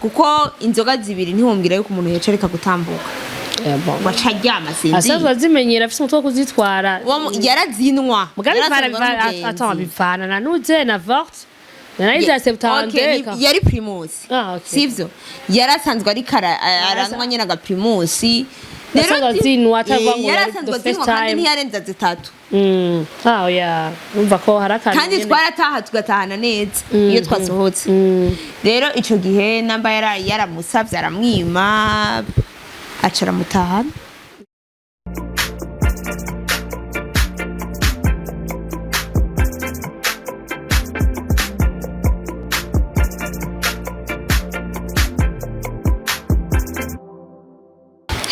Kuko inzoga zibiri ntiwombwira yuko umuntu yica areka gutambuka. Eh, bon. Ngo aca aryama Asanzwe sinzi. azimenyera, afise umutwe wo kuzitwara. Yarazinwa. Mugabe bivana Yarasanzwe ari umugenzi. attends, bivana na nuze na vort nariza Okay, 72. yari Primus. Ah, okay. Sivyo, yarasanzwe ariko aranywa nyine aga Primus. Yasanzwe azinwa, atavuga ngo yari Yarasanzwe the first azinwa kandi time. ntiyarenza zitatu. Ah, oya, urumva ko hari akantu Kandi nyene. twarataha tugatahana neza iyo twasohotse. Rero ico gihe namba yaramusavye aramwima, aca aramutahana.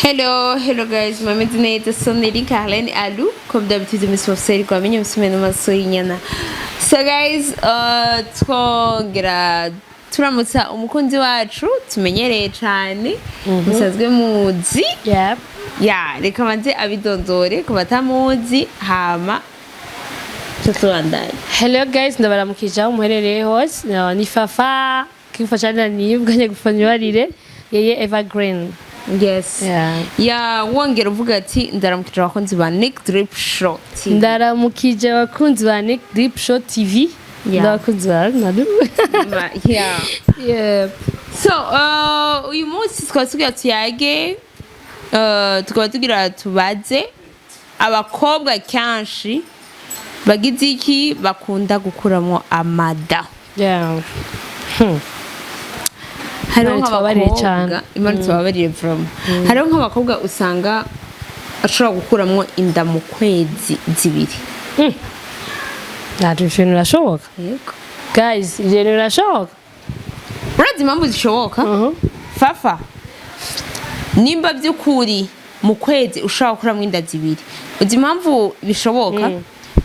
Hello, hello guys, mumeze neza? So niri Carlene Alou, comme d'habitude Miss Mafseri kwa menye msume no maso y'inyana. So guys, twongera turamutsa umukunzi wacu tumenyereye cyane, musanzwe muzi. Ya, reka banze abidondore ku batamuzi, hama tutubandanye. Hello guys, ndabaramukije aho muherereye hose. Ni Fafa kifasha na nibwa nye gufanywarire yeye Evergreen. Yes. Yeah. Ya, wongera uvuga ati ndaramukije abakunzi ba Nick Drip Show TV. Ndaramukije abakunzi ba Nick Deep Show TV. Yeah. Ndabakunzi ba Nadu. Yeah. Yeah. So, uyu munsi tukaba tugira tuyage, tukaba tugira tubaze abakobwa kenshi bagize iki bakunda gukuramo amada. Yeah. Hariho Imana itubabarire nk'abakobwa cane. Imana tubabarire from. Hariho nk'abakobwa usanga ashobora gukuramo inda mu kwezi zibiri. Ntabwo ibintu birashoboka. Yego. Guys, ibintu birashoboka. Urazi impamvu zishoboka? Fafa, nimba by'ukuri mu kwezi ushobora gukuramo inda zibiri, uzi impamvu bishoboka?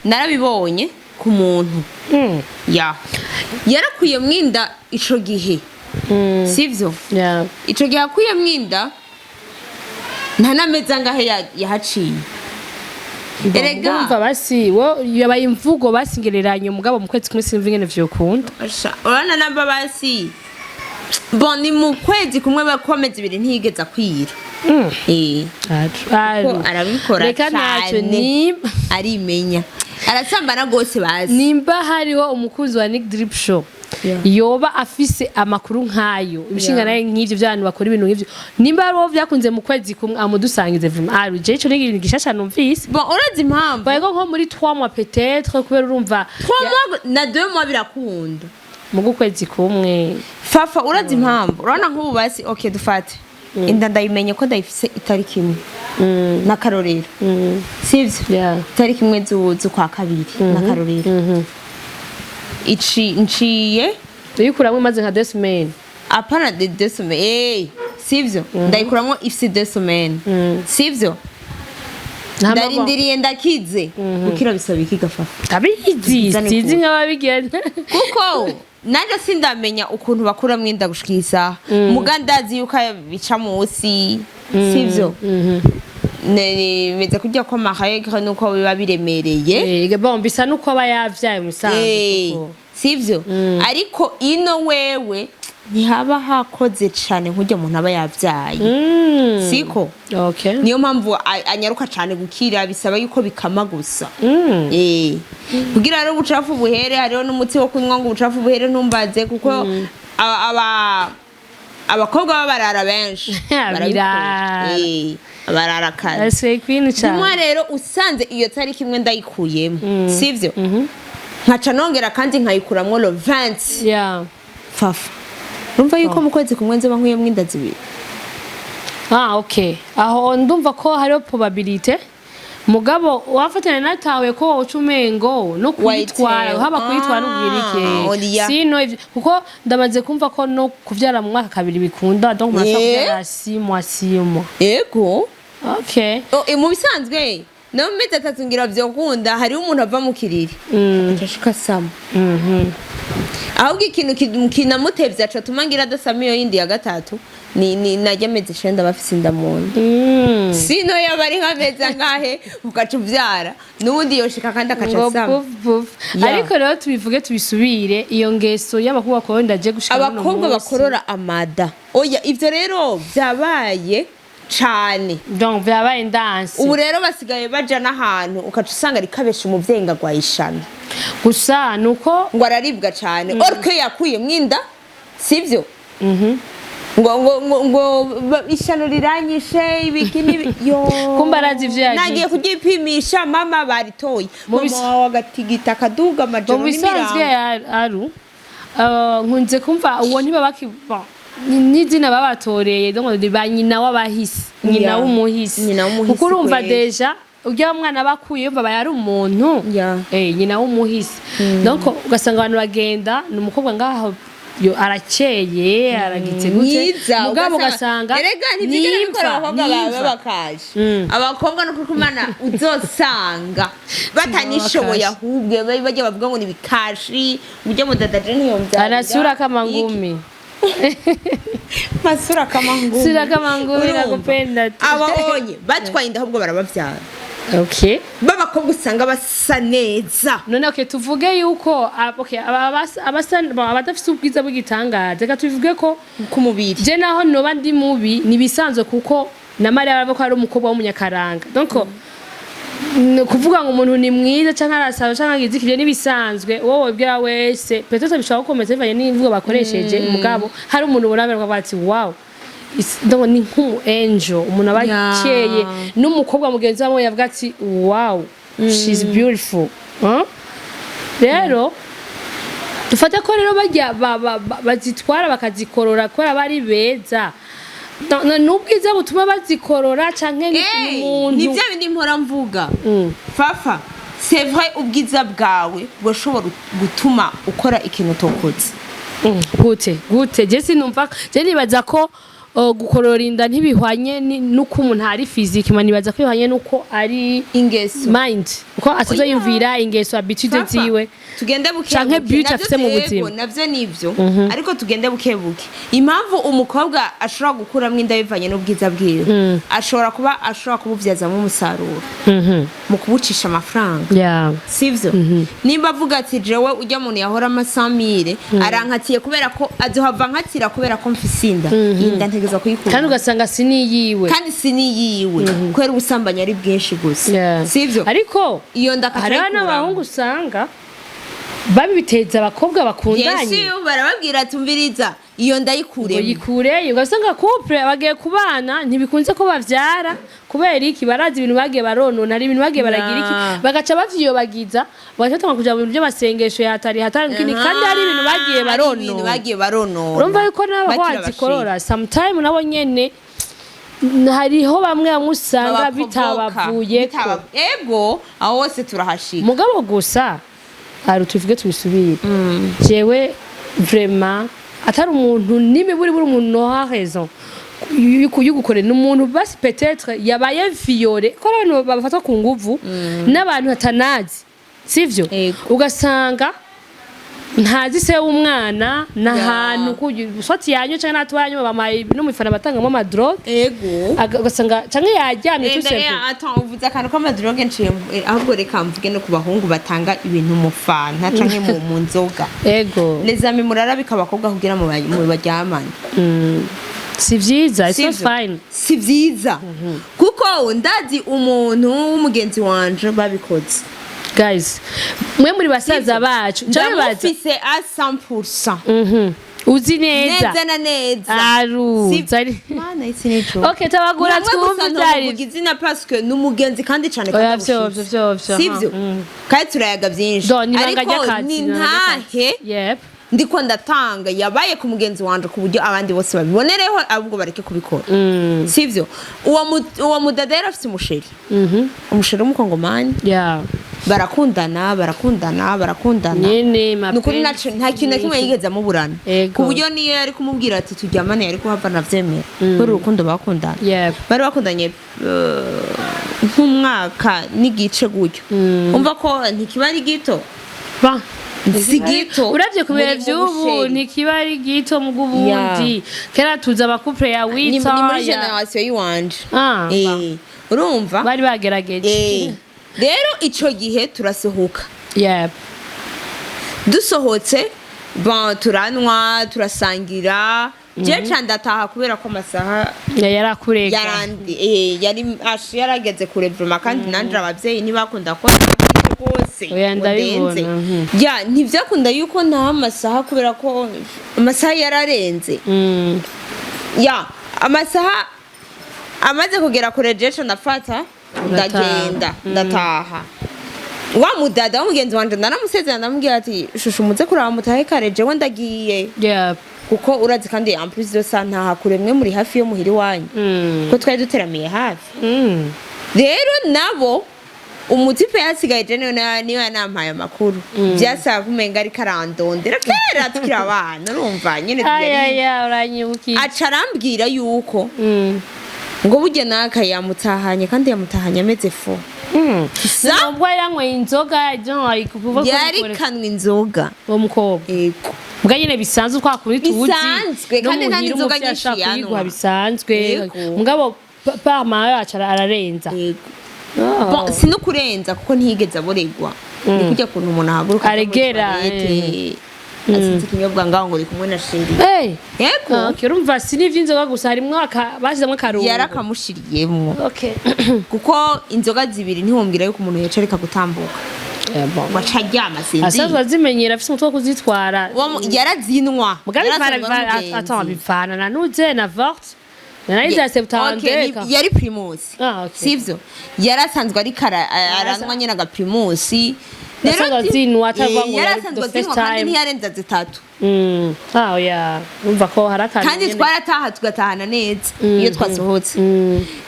Narabibonye ku muntu. Ya, yarakuyemo inda ico gihe, sivyo? Yeah. Ico gihe akuyemo inda, nta n'amezi angahe yahaciye. Erega. Ndumva basi wo yabaye imvugo basingereranye, mugabo mu kwezi kumwe sinumva ingene vyokunda. Asha, urabona namba basi bon ni mu kwezi kumwe bakomeza ibiri ntiyigeze akwira. Eh. Kuko arabikora Reka ntacyo cane. nimba Arimenya, arasambana rwose bazi. Nimba hariho umukunzi wa Nick Drip Show Yeah. yoba afise amakuru nk'ayo, ibishinga Yeah. naye nk'ivyo by'abantu bakora ibintu nk'ivyo, nimba hariho vyakunze mu kwezi kumwe, amudusangize vraiment. Ah, je ico ni ikintu gishasha numvise. Bon, urazi impamvu? Bariko nko muri 3 mois peut-être, kubera urumva 3 mois na 2 mois birakunda. Mu kwezi kumwe. Fafa, urazi impamvu? Urabona nk'ubu basi, okay, dufate inda ndayimenye ko ndayifise itariki imwe n'akarorero, sivyo? Yeah. Itariki imwe z'ukwa kabiri n'akarorero, ici nciye Uyikuramwo imaze nka 2 semaines. Apana de 2 semaines, sivyo? Ndayikuramwo ifise 2 semaines, sivyo? Ndarindiriye ndakize. Gukira bisaba iki gafafa? Tabizi. Zane Sinzi kure. nk'ababigenda. Kuko nanjye sindamenya ukuntu bakuramwo inda gushika iyi saha, muga ndazi yuko bica munsi, sivyo? Bimeze kurya ko amaregre nuko biba biremereye. Eh, bon, bisa nuko aba yavyaye mu bisanzwe kuko. Sivyo? Ariko ino wewe ntihaba hakoze cane nk'urya muntu aba yavyaye, siko? Okay. Niyo mpamvu anyaruka cane gukira, bisaba yuko bikama gusa. Kugira rero ubucafu buhere, hariho n'umuti wo kunywa ngo ubucafu buhere. Ntumbaze, kuko abakobwa b'abarara benshi barabikora. Birara. Abarara kazi. Slay Queen Rimwe cyane. rero usanze iyo tariki imwe ndayikuyemo, sivyo? Nkaca nongera kandi nkayikuramwo le 20. Yeah. Fafa, urumva yuko mu kwezi kumwe nzoba nkuyemwo inda zibiri. Ah, okay. Aho ndumva ko hariho probabilité. Mugabo wafatanya natawe ko woca umengo no kuyitwara Wayitewe. haba kuyitwara no kugira Ah, iki. oya. Sino kuko ndamaze kumva ko no kuvyara mu mwaka kabiri bikunda, donc umuntu ashobora kuvyara 6 mois, 6 mois. Yego. Okay. Oh, mu bisanzwe no mu mezi atatu ngira vyokunda. Hariho umuntu ava mu kiriri acashika sama. Ahubwo ikintu kinamutevye acatuma ngira adasama iyo yindi ya gatatu ni najya amezi 9 bafise inda mu nda. Sino yaba ari nk'amezi angahe ugaca uvyara, n'ubundi yoshika kandi akaca ngo asama. Puf puf. Ya. Ariko rero tubivuge tubisubire, iyo ngeso y'abakobwa bakora inda je gushika n'uno Abakobwa munsi. bakorora amada, oya, ivyo rero vyabaye cane. Donc vyabaye ndanse. Ubu rero basigaye baja n'ahantu ukaca usanga rikabesha umuvyeyi ngo agwaye ishano. Gusa nuko Ngo araribwa cane, or que yakuyemwo inda, sivyo? Ngo ishano riranyishe, ibiki n'ibi yo. Kumbe arazi ivyo yagize. Nagiye kuryipimisha mama, baritoye. Mu Mama wawe agatigita akaduga amajoro Mu bisanzwe n'imirango. Aru nkunze kumva uwo ntibabaki, bon, n'izina babatoreye, donc ni ba nyina w'abahisi, nyina w'umuhisi. Nyina w'umuhisi. Kuko urumva Kweli. déjà urya mwana bakuye yumva aba ari umuntu. Nyina w'umuhisi, donc ugasanga abantu bagenda ni umukobwa ngaho yo arakeye, aragitse gute, Mwiza. mugabo ugasanga erega ntibyigera bikora nimfa, abakobwa bawe nimfa. bakaje. Abakobwa no kuko Imana uzosanga batanishoboye, Bakaje. ahubwo bajya bavuga ngo ni bikashi ujya mu dadaje ntiyombyarira. Anasura kama ngumi. Masura kama ngumi. Sura kama ngumi. Urumva? Nakupenda tu. Abonye batwaye inda ahubwo barabavyara. B'abakobwa usanga basa neza. None okay, tuvuge yuko okay, abasa bon, abadafise ubwiza bw'igitangaza, reka tubivuge ko ku mubiri. Je naho noba ndi mubi nibisanzwe, kuko na Mariya baravuga ko ari umukobwa w'umunyakaranga. Donc ni kuvuga ngo umuntu ni mwiza canke arasaba canke agize ikivyo nibisanzwe, wowe wibwira wese peut-être bishobora gukomeza bivanye n'imvugo bakoresheje. Mugabo hari umuntu ubona baravuga ati: "Wow." Donc ni nk'umu angel, umuntu aba akeye n'umukobwa mugenzi wabo yavuga ati: "Wow, she's beautiful." Huh? Rero dufate ko rero bajya bazitwara bakazikorora kubera bari beza. N'ubwiza butuma bazikorora canke ni Eh, umuntu? Ni bya bindi mpora mvuga. Fafa, c'est vrai, ubwiza bwawe burashobora gutuma ukora ikintu utokoze. Gute gute? Je sinumva, je nibaza ko gukorora inda ntibihwanye n'uko umuntu ari physique, nibaza ko bihwanye n'uko ari Ingeso. mind, uko asaza Oya. yumvira, ingeso, habitude Fafa, ziwe tugende buke canke buke. beauty Navyo afise mu yego, buzima. Navyo nivyo, ariko tugende buke buke. Impamvu umukobwa ashobora gukuramo inda bivanye n'ubwiza bwiwe, ashobora kuba ashobora kububyazamo umusaruro mu kubucisha amafaranga, sivyo? Nimba avuga ati: "Jewe ujya muntu yahora amasamire arankatiye kubera ko azohava nkatira kubera ko mfise inda, inda ntegeza kuyikura." Kandi ugasanga si niyiwe. Kandi si niyiwe, kubera ubusambanyi ari bwinshi gusa, sivyo? Ariko Iyo nda akaca hariho ayikuramo. n'abahungu usanga babiteza abakobwa bakundanye. Yesu, barababwira ati: "Umviriza, iyo Ngo ndayikuremo." yikureye, ugasanga couple bagiye kubana ntibikunze ko bavyara. Kubera iki? Barazi ibintu bagiye baronona, hari ibintu bagiye baragira iki, bagaca bavyiyobagiza, bagaca batanga kuja mu bintu by'amasengesho yatari hatari kandi hari ibintu bagiye Hari ibintu baronona. bagiye baronona. Urumva yuko nabo Bakiri wazikorora sometime nabo nyene hariho bamwe bamwe usanga Babaprovoka. bitabavuyeko. Ego, aho hose turahashika. Mugabo gusa hari tubivuge tubisubire, jewe vraiment atari umuntu nimiburi buri umuntu noha raison yugukorera ni umuntu basi peut-être yabaye violé, ko hari abantu bafatwa ku nguvu n'abantu batanazi, sivyo? Ego. Ugasanga ntazi se w'umwana n'ahantu swati yanyu canke natwanyu babahaye no mwifana batangamo ama drogue. Ugasanga canke yaryamye tout Enda, simplement. Attends, uvuze akantu k'ama drogue, nciye ahubwo reka mvuge no ku bahungu batanga ibintu mu fanta canke mu nzoga. Les amis, murarabika abakobwa kugira mu baryamane. Si vyiza, it's not Sivyo? fine. Si vyiza, kuko ndazi umuntu w'umugenzi wanje babikoze. Guys, mwe muri basaza bacu canke baza Ndamufise a 100%. Uzi neza? Neza na neza. Aru Mana, isi nico. Okay, tabagura Namwe twumve gusa ivyari. ntovuga izina parce que ni umugenzi kandi cane kandi Oya, vyo abushitse. vyo vyo vyo. Sivyo? Kandi turayaga vyinshi. Do ni ibanga Ariko ry'akazi, ni ni ibanga ry'akazi. ntahe ndiko ndatanga yabaye ku mugenzi wanje ku buryo abandi bose babibonereho, ahubwo bareke kubikora, sivyo? Uwo mudada yari afise umusheri, umusheri w'umukongomani. Barakundana, barakundana, barakundana. Nyene Ni ukuri mapenzi. nta kintu na kimwe yigeze amuburana, ku buryo niyo yari kumubwira ati: "Turyamane", yari kuhava navyemera kubera urukundo bakundana. Bari bakundanye nk'umwaka n'igice gutyo, umva ko ntikiba ari gito. Ba. Si gito. Uravye ku bihe Muri mu vy'ubu busheri. ntikiba ari gito mu bw'ubundi. Kera tuzi ama couple ya Ni wita ni muri génération yiwanje. Ah, Urumva. Bari bagerageje. Rero ico gihe turasohoka. Dusohotse, bon, turanywa, turasangira, je ca ndataha kubera ko amasaha Yarakurega. Yarandi yari yarageze kure vraiment, kandi nanje abavyeyi ntibakunda ko ntaha rwose Oya, ngo ndabibona, ndenze. mhm. Ya, ntivyakunda yuko ntaha amasaha kubera ko amasaha yararenze. Ya, amasaha amaze kugera kure, jewe ndafata ndagenda, ndataha. Wa mudada w'umugenzi wanje ndanamusezera, ndamubwira ati: "Shushu, muze kuraba mutahe kare, jewe ndagiye." Kuko urazi kandi, en plus de ça, ntaha kure, mwe muri hafi yo muhira iwanyu, ko twari duteramiye hafi. Rero nabo umutipe yasigaye, je niwe niwe yanampaye amakuru, vyasaba kumenga ariko arandondera kera tukiri abana, urumva nyene Ayaya, uranyibukije. Aca arambwira yuko ngo burya naka yamutahanye, kandi yamutahanye ameze fo. Sa Nubwo yanyweye inzoga, ibyo ari kuvuga ko Yarikanwa inzoga. Uwo mukobwa. Ego. Mbwa nyine bisanzwe, kwa kundi tuzi. Bisanzwe, No kandi nta muhira n'inzoga umuvyeyi nyinshi ashaka kuyiguha yanwa. bisanzwe. Yego. Mugabo parma yacu ararenza. Ego. Oh. Bon, si no kurenza kuko ntiyigeze aboregwa, ni kujya kuntu umuntu ahaguruka aja muri Aregera, toilette, asize ikinyobwa ngaho ngo uri kumwe na chéri. Hey. Yego. Ah, okay, urumva si n'ivy'inzoga gusa, harimwo bashizemwo akarungo. Yarakamushiriyemwo. Kuko inzoga zibiri ntiwumvira yuko umuntu yica areka gutambuka. Yeah, bon. Ngo aca aryama Asanzwe sinzi. azimenyera, afise umutwe wo kuzitwara. Yarazinwa. Mugabe bivana Yarasanzwe ari umugenzi. Attends, bivana na nuze na vort na nayiza Okay, 72. yari Primus. Ah, okay. Sivyo, yarasanzwe ariko aranywa nyine aga Primus. Yasanzwe azinwa, atavuga ngo yari Yarasanzwe the first azinwa kandi time. ntiyarenza zitatu. Ah, oya, urumva ko hari akantu Kandi nyene. twarataha tugatahana neza iyo twasohotse.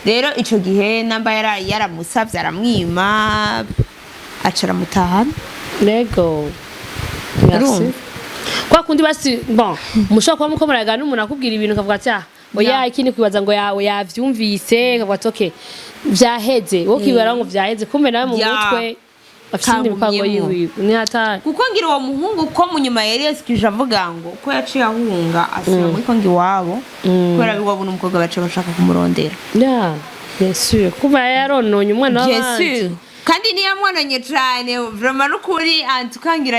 Rero ico gihe namba yaramusavye aramwima, aca aramutahana. Lego. Merci. Urumva? Kwa kundi basi, bon, mushobora kuba muko muragana n'umuntu akubwira ibintu ukavuga ati: "Ah, oya." Ikindi kwibaza ngo yawe yavyumvise, ukavuga ati: "Okay, vyaheze." Wowe ukibara ngo vyaheze, kumbe nawe mu mutwe afise indi mipango Kagumyemwo. yiwe. Ni hatari. Kuko ngira uwo muhungu ko mu nyuma yari yasikije avuga ngo ko yaciye ahunga asubira muri Kongo iwabo, kubera iwabo n'umukobwa baciye bashaka kumurondera. Yeah, bien sûr. Kuba yarononye umwana Bien w'abandi. sûr. Kandi ntiyamwononye cane vraiment, n'ukuri antukangira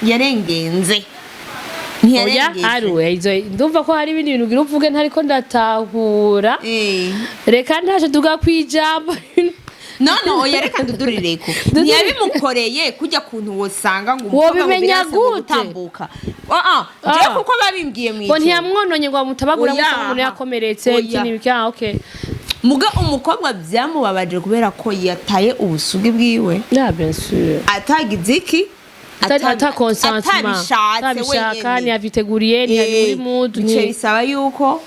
yarengenze. Oya, Ntiyarengeje. aruwe izo ndumva ko hari ibindi bintu ugira uvuge ntariko ndatahura. Reka ntaco tuga kwijambo. No, oya, reka ndudurireko. Ntiyabimukoreye kujya kuntu wosanga ngo umukobwa ngo Wobimenya birasa ngo gute? gutambuka. Ah ah, jewe Ah. kuko babimbwiye Ngo mw'ijoro. ntiyamwononye ngo amutabagura Oya. gusa umuntu yakomeretse. Oya. Ikindi biki, ah, okay. Muga umukobwa byamubabaje kubera ko yataye ubusugi bwiwe. Yeah, bien sûr. Atagize iki? Ata consentement. Atabishatse Atabishaka, wenyene. ntiyabiteguriye, ntiyari muri mood. Bice bisaba yuko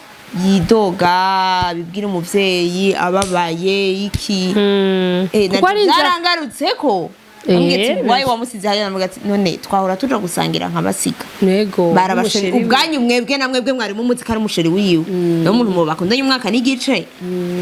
yidoga, bibwira umuvyeyi ababaye iki. Kuko ari inzara. Byarangarutseko. Ambwiye ati: "Wayi wamusize hariya?" Namubwira ati: "None twahora tuja gusangira nkabasiga?" Nego. Barabasheri n'umuchéri. Ubwanyu mwebwe na mwebwe mwari mumuzi ko ari umuchéri wiwe, niyo muntu mu bakundanye umwaka n'igice. Yari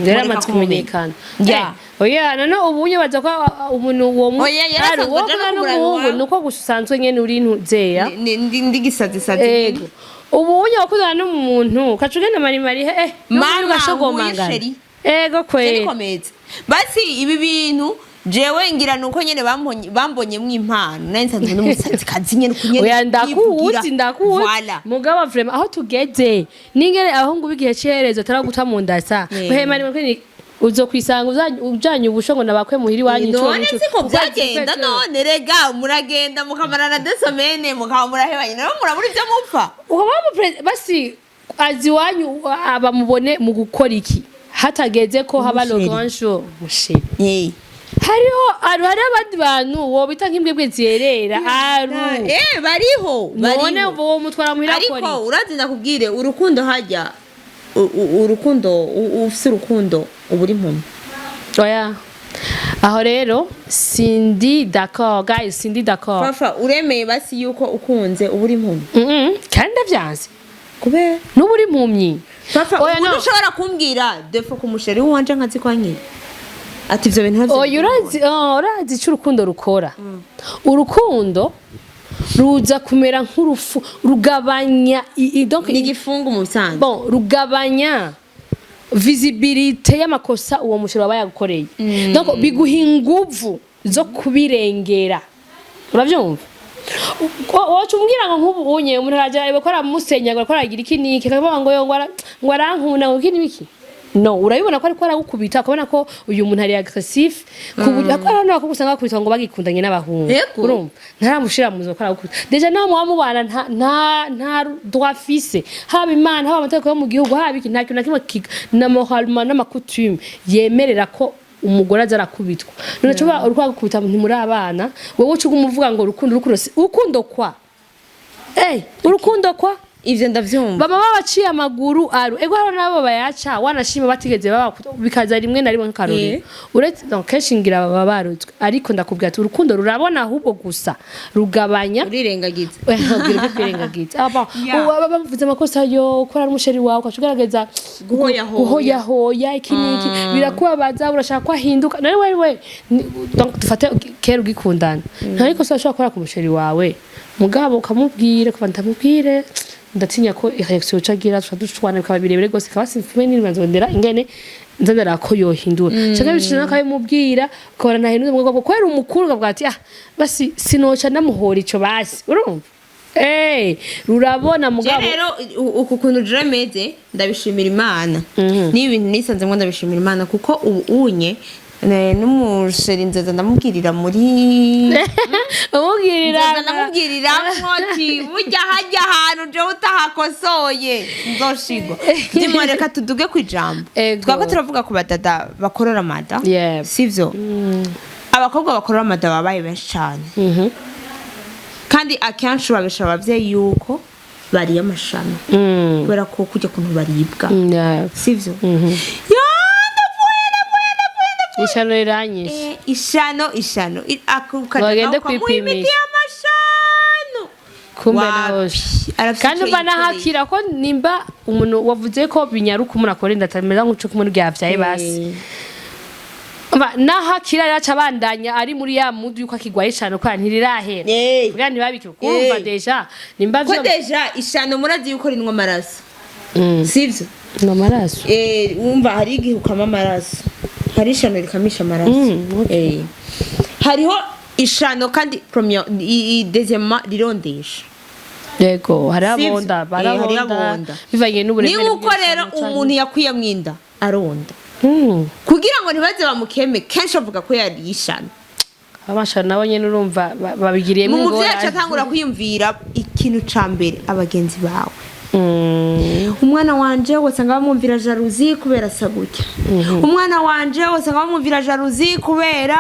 Mureka amaze kumumenya. kumenyekana. Ya. Oya, none ubu unyibaza ko umuntu uwo Oya, yarasanzwe ari uwo aja no kumwe kumuraba n'umuhungu iwabo. nuko gusa usanzwe nyene uri ntuzeya. Ndi gisazisazi. Ego, ubu unye wakundana n'umuntu ukaca ugenda marimari Mama, ugashogomangana. nguyu chéri. Ego kweri. Nikomeze basi ibi bintu, jewe ngira nuko nyene bambonyemwo impano, nari nsanzwe n'umusazi kazi nyene uko nyene Oya, nivugira. ndakuzi, ndakuzi. Voilà. Mugabo vraiment aho tugeze ningere abahungu b'igihe c'iherezo ataraguta mu ndasa. Uhema rimwe uzokwisanga ujanye ubusho ngo nabakwe muhiri iwanyu ico None n'ico. siko Ukwezi byagenda? kwezi. None rega muragenda mukamarana 2 semaines, mukaba murahebanye, nawe murabura ibyo mupfa. Ukaba basi azi iwanyu abamubone mu gukora iki hatageze ko haba le Umuchéri. grand jour, muchéri. Hariho Hariho abandi bantu wobita nk'imbwebwe ziyerera aru. Bariho. None Bariho. ubu uwo mutwara muhira akora Ariko iki? urazi, ndakubwire, urukundo hajya urukundo ufise urukundo uba uri impumyi. Oya, aho rero sindi d'accord, guys, sindi d'accord. Fafa, uremeye basi yuko ukunze uba uri impumyi? Kandi ndavyanse. Kubera? N'ubu uri impumyi. Fafa, Oya, ubu no. ushobora kumbwira défaut ku muchéri wanje nkazi kwa nkiri? Ati ivyo bintu ntavyo. Oya, urazi, oh, urazi icyo urukundo rukora? Urukundo ruza kumera nk'urufu, rugabanya donc Ni igifungu mu bisanzwe. Bon, rugabanya visibilité y'amakosa uwo mushoro waba yagukoreye. Donc biguha inguvu zo kubirengera, uravyumva? Woca umbwira ngo nk'ubu unye umuntu araja areba ko aramusenya, ngo aragira iki n'iki, akavuga ngo yo ngo arankunda, ngo iki n'iki. No urabibona ko ariko aragukubita, ukabona ko uyu muntu ari agressif, ku buryo ko hari n'abakobwa usanga bakubitwa ngo bagikundanye n'abahungu. Urumva ntaramushira mu nzu ko aragukubita, déjà naho muba mubana nta droit afise, haba Imana, haba amategeko yo mu gihugu, haba iki, nta kintu na kimwe na moralement n'ama coutumes yemerera ko umugore aza arakubitwa. None cuba uriko agukubita, ntimuri abana, wowe uca uguma uvuga ngo urukundo, urukundo, urukundo kwa urukundo kwa Ivyo ndavyumva. Bama babaciye amaguru aru ego, hari nabo bayaca wanashima batigeze baba, bikaza rimwe na rimwe nk'akarorero. Uretse donc kenshi ngira baba barutswe, ariko ndakubwira ati urukundo rurabona, ahubwo gusa rugabanya. Urirengagiza. Ubwira ko kwirengagiza aba uba bavuze amakosa yo ko ari umu chéri wawe, ukaca ugerageza Guhoyahoya. Guhoyahoya iki n'iki, birakubabaza, urashaka ko ahinduka. None wewe donc dufate kera ugikundana, nta ikosa ushobora gukora ku mu chéri wawe, mugabo ukamubwira, kuva ndamubwire, ndatinya ko réaction uca agira tuca dushwana, bikaba birebire rwose, ikaba simfume nirindira ingene nzandara ko yohindura, canke bishije akabimubwira, ukabona ntahinduye, mugabo kubera umukuru ukavuga ati: "Ah, basi sinoca ndamuhora ico." Basi urumva, rurabona Je mugabo. Rero uku kuntu je meze, ndabishimira Imana. Ni ibintu nisanzemo, ndabishimira Imana, kuko ubu unye n'umu chéri nzoza ndamubwirira muri Umubwirira. Nzoza ndamubwiriramwo ati burya hajya ahantu jewe utahakosoye nzoshigwa. Ndimo reka tuduge ku ijambo. Ego. Twaba turavuga ku badada bakorora amada, sivyo? Abakobwa bakorora amada babaye benshi cyane, kandi akenshi babesha abavyeyi yuko bariye amashami, kubera ko kujya kuntu baribwa, sivyo? Ya, ndapfuye, ndapfuye, ndapfuye, ndapfuye. Ishano riranyishe. Ishano, ishano. Ukaja Bagende nawe ukamuha kwipimisha. imiti y'amashano. Kumbe Wapi, nahoshe. arafise Kandi ico umva yikoreye. nahakira ko nimba umuntu wavuze ko binyaruka, umuntu akora inda atamera nk'uco kumwe yavyaye, basi umva nahakira rero aca abandanya ari muri ya mudu yuko akigwaye cane, kubera ntirirahera. Kugira ntibabike kurumva, déjà nimba Ko vyo déjà ishano murazi yuko rinwa amaraso, sivyo? Ni amaraso. Wumva hari igihe ukama amaraso, hari ishano rikamisha amaraso. Hariho ishano kandi premier deuxièmement rirondesha. Yego, hari Sivyo? abonda. Hariho Barabonda abonda. bivanye Ni n'uburemere uko rero bw'ishano canke- umuntu yakwiye mwinda aronda, kugira ngo ntibaze bamukeme, kenshi bavuga ko yariye ishano. Abashana nabo nyene urumva babigiriyemo Mu muvyeyi aca ingorane. atangura kwiyumvira ikintu ca mbere abagenzi bawe. Umwana wanje wasanga bamwumvira jalousie kubera asa gutya, umwana wanje wasanga bamwumvira jalousie kubera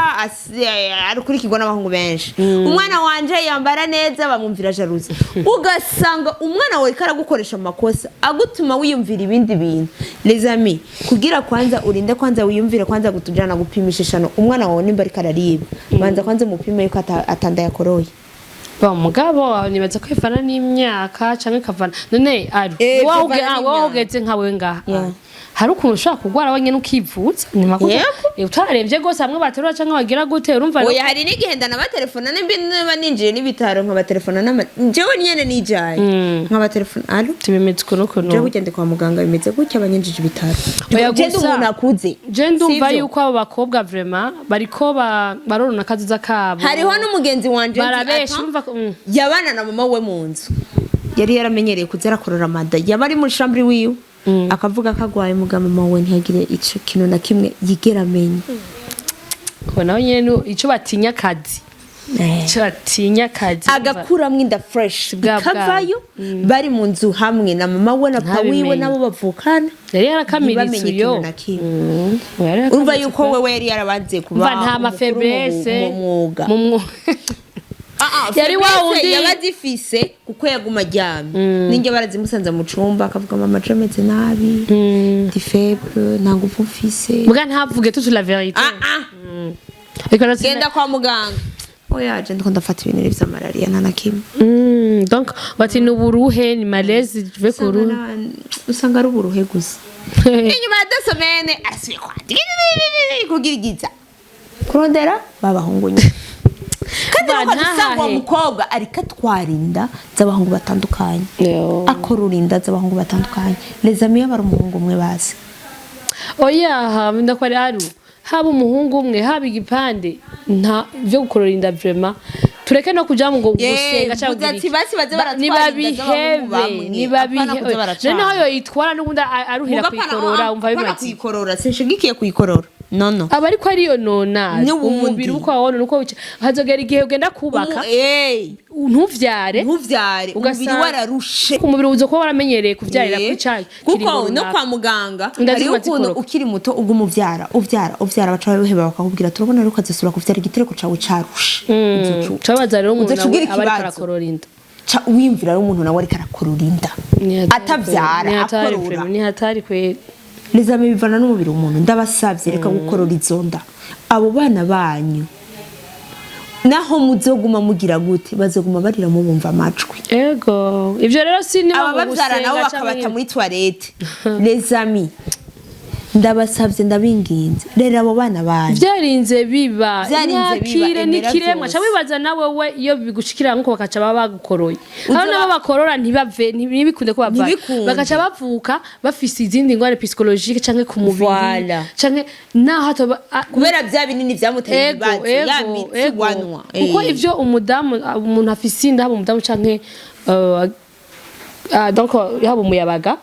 akurikirwa n'abahungu benshi, umwana wanje yambara neza bamwumvira jalousie. Ugasanga umwana wawe ariko aragukoresha amakosa agutuma wiyumvira ibindi bintu. Les amis, kugira kwanza urinde, kwanza wiyumvire, kwanza gutujana gupimisha ishano umwana wawe nimba ariko araribwa, banza kwanza umupime yuko atanda yakoroye. Ba mugabo nibaza ko ivana n'imyaka canke ikavana none ari Bivana wowe n'imyaka. ugeze nka wewe ngaha, hari ukuntu ushobora kurwara wenyine ukivuza ni makuta. Utararemvye gose hamwe baterura canke bagira gute, urumva? Oya, hari n'igihe ndanabatelefona nimba niba ninjiye n'ibitaro, nkabatelefona n'ama jewe nyene nijaye, nkabatelefona: "Allo?" Tubimeze ukuntu ukuntu. "Jewe burya ndi kwa muganga, bimeze gutya, abanyinjije ibitaro." Oya, Je ndi gusa- umuntu akuze. Je ndumva Sivyo? yuko abo bakobwa vraiment bariko barorona akaziza kabo. Hariho n'umugenzi wanje nzi, Barabesha. ata Urumva ko. Yabana na mama we mu nzu, yari yaramenyereye kuza arakorora amada, yaba ari muri chambre wiwe akavuga ko agwaye, muga mama we ntiyagire ico kintu na kimwe yigera amenya. Ko nawe nyene ico batinya akazi, ico batinya akazi. Agakuramwo inda fresh, Bwa ikavayo, bari mu nzu hamwe na mama we na papa wiwe Ntabimenye. nabo bavukana, Yari yarakamiritse ntibamenye uyo. ikintu na kimwe. Yari Urumva yakamiritse yuko pe. wewe yari yarabanze kuba Umva nta umukuru ma faiblesse mu mwuga. mu Yari wa Faiblesse wundi- yaba azifise kuko yaguma aryamye, ninjye barazimusanze mu cumba akavuga: "Mama, je meze nabi, ndi faible, nta nguvu mfise." Muga ntavuge toute la vérité. Ah ah. Ariko rero "Genda kwa muganga." "Oya, je ndiko ndafata ibintu vya malaria, nta na kimwe." Donc bati ni uburuhe, ni malaise je ku ruhu. Usanga ari uburuhe gusa. Inyuma ya 2 semaines asubiye kwandika kugira igiza. Kurondera babahungu nyine, kandi Ba, nuko usanga uwo ntahahe. mukobwa ariko atwara inda z'abahungu batandukanye, akorora inda z'abahungu batandukanye. Les amis, bari umuhungu umwe bazi. Oya, ndakwari aru haba umuhungu umwe, haba igipande, nta byo gukorora inda. Vraiment, tureke no kuja ngo gusenga cyangwa Vuze ati kugira iki. Basi baze baratwara inda z'abahungu Nibabihebe. bamwe, apana kuza Nibabihebe. baracana. Noneho yoyitwara n'ubundi aruhira Muga kuyikorora, umva apana bimaze kuyikorora, sinshigikiye kuyikorora, no no. Aba ariko ariyo nona N'ubundi. umubiri uko wawona nuko hazogera igihe ugenda kubaka ntuvyare. Ntuvyare, umubiri wararushe. Umubiri uza kuba waramenyereye kuvyarira kuri ca Kuko kiringo no runaka. kwa muganga Inda hariho ziguma ukuntu zikoroka. ukiri muto uguma uvyara, uvyara, uvyara, baca babiheba bakakubwira: "Turabona rero ukazosubira kuvyara, igitereko cawe carushe." Cabaza rero umuntu Uzoca nawe ugira aba ariko ikibazo. arakorora inda. Ca wiyumvira rero umuntu nawe ariko arakorora inda atavyara, Ni hatari akorora. vraiment, ni hatari kweli. Les amis, bivana n'umubiri w'umuntu. Ndabasavye, reka gukorora izo nda. Abo bana banyu, naho muzoguma mugira gute, bazoguma barira mubumva amajwi. Ego, ivyo rero si niba Aba ngo bavyara nabo gusenga bakabata canke muri toilette. Les amis, ndabasavye, ndabinginze, rero abo bana banyu. Vyarinze biba. Vyarinze biba, Mwakire ni emera kiremwa. vyose. Ca wibaza nawe we iyo bigushikira nkuko bakaca baba bagukoroye, Uzoba- aho nabo bakorora ntibave, ntibikunde ko bavayo. Ntibikunde. Bagaca bavuka bafise izindi ngwara psychologique canke ku mubiri Voilà. canke naho atoba Kubera vya binini vyamuteye ego ibibazo ya ego mitsi ego wanwa. Kuko ivyo umudamu, umuntu afise inda, haba umudamu canke donc yaba umuyabaga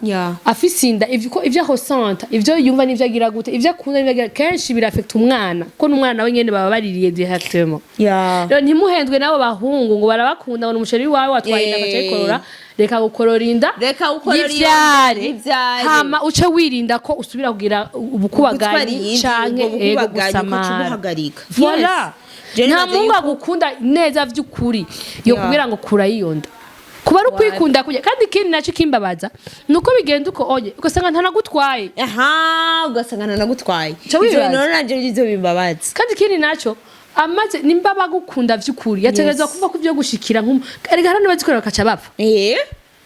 afise inda, ivyo ko ivyo ahosanta, ivyo yumva n'ivyo agira gute, ivyo akunda n'ivyo agira, kenshi birafekta umwana, kuko n'umwana nawe nyene baba baririye directement. Rero ntimuhendwe n'abo bahungu ngo barabakunda, ngo ni umu chéri wawe watwaye inda agaca ayikorora. Reka gukorora inda. Reka gukorora iyo nda, yivyare. yivyare. Hama uce wirinda ko usubira kugira Gutwara ubukubaganyi iyindi, canke ubwo ego bukubaganyi ukaca gusamara. ubuhagarika. Voilà. Yes. Je Nta nibaza muhungu yuko- agukunda neza vy'ukuri yo kubwira ngo kura iyo nda, kuba ari ukwikunda kujya. Kandi ikindi nacyo kimbabaza ni uko bigenda uko oye, ugasanga ntanagutwaye. Aha, ugasanga ntanagutwaye. Ca Ivyo wibaza. bintu rero nanje nivyo bimbabaza. Kandi ikindi nacyo, amaze nimba bagukunda vy'ukuri, yategerezwa kuva ku byo gushikira nk'umu erega hari n'abazikorera bakaca bapfa.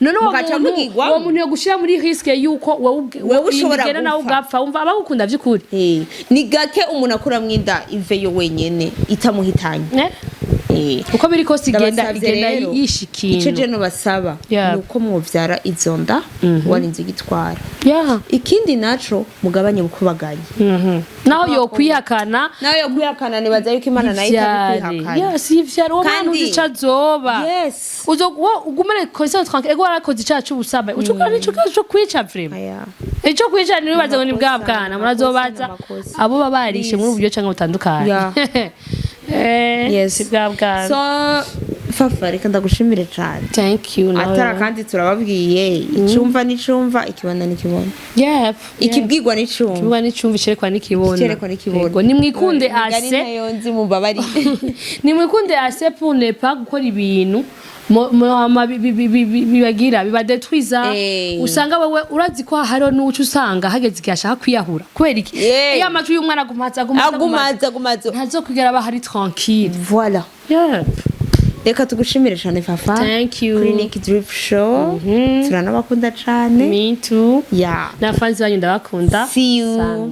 None uwo Mugaca muntu, mugigwamo. uwo muntu yo gushira muri risque yuko wowe Wewe ushobora igenda nawe gupfa. ugapfa, wumva abagukunda vy'ukuri? Ni gake umuntu akuramwo inda iveyo wenyene itamuhitanye. Uko biri kose igenda Ndabasavye igenda rero, yisha ico ikintu. je nobasaba ni uko mwovyara izo nda warinze ugitwara. Ikindi naco, mugabanye bukubaganyi. Naho yokwihakana. Nawe yo kwihakana, nibaza yuko Imana nayo Ivyare. itabikwihakana. Yes, ivyare. Uwo mwana uzi ico azoba. Uzo wo ugumane conscience tranquille, ego warakoze icaha c'ubusambanyi, uca ukora n'ico kibazo co kwica vraiment. Aya. Ico kwica ntibibaze ngo ni bwa Amakosa, bwana murazobaza amakosa. abo baba barishe muri ubu buryo canke butandukanye. Si bwa bwana. So Fafa, reka ndagushimire cane. Thank you nawe. Atara kandi turababwiye: icumva n'icumva, ikibona n'ikibona, ikibwirwa n'icumva. Ikibwa n'icumva, icerekwa n'ikibona. Icerekwa n'ikibona. Yego, nimwikunde Imigani ase. nayo nzi, mubabarire. Nimwikunde ase pour ne pas gukora ibintu hama bibagira bibadetwiza. Usanga wewe urazi ko hariho n'uco usanga hageze igihe ashaka kwiyahura kubera iki? Iyo amajwi y'umwana agumaza, agumaza, agumaza, agumaza, ntazokwigera aba hari tranquille. Voilà. Reka tugushimire cyane, Fafa. Thank you. Kuri Nick Drip Show, turanabakunda cyane. Me too. Yeah. N'abafanzi banyu ndabakunda See you. sana.